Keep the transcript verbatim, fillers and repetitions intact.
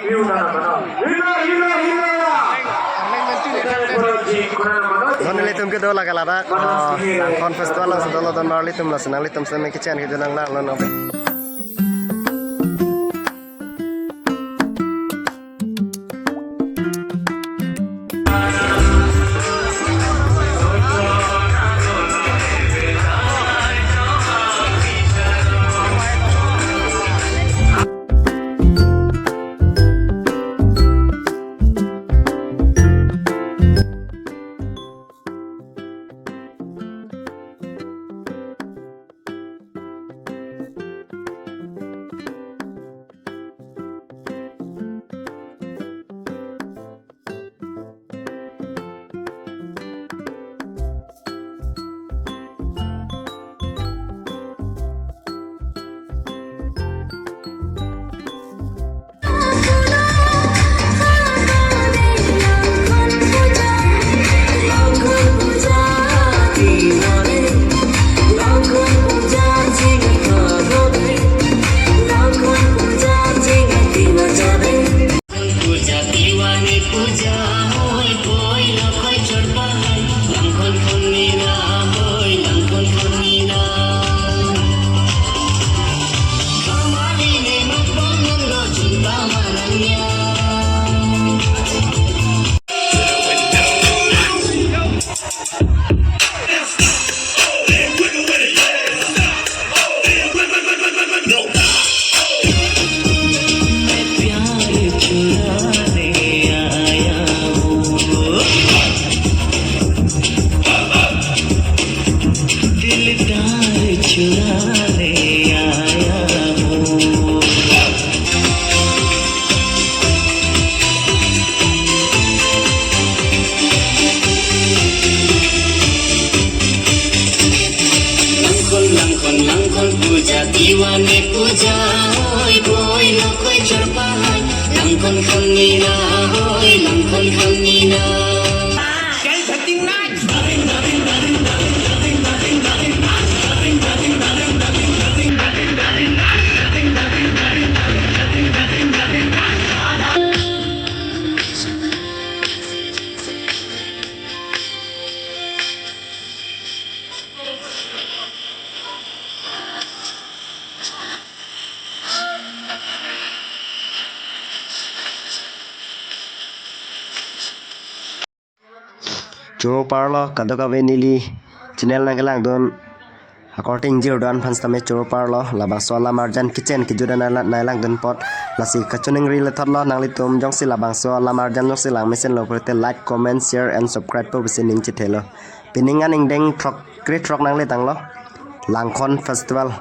Non nelitum kedo lake ladak, uh, Langkon Festival along si dolo don marli tum, lasi nanglitum seme kecen kedo nang lang lo nang. Langkon, langkon, langkon puja, diwane puja, oi boi, lokoi chorpahai, langkon khamina, oi langkon khamina. Choro parlo, kadokave neli channel nangkelangdun akorte ingjir do-an aphan sitame choro parlo, labangso alam arjan kecen kejut an nangla-, nanglangdun apot, lasi kachiningri lethotlo. Nanglitum jongsi labangso alam arjan jongsi langmesenlo pulote like, comment, share and subscribe pu pusi ning chethelo. Pining an ingdeng throk kre throk nangle tanglo. Langkon Festival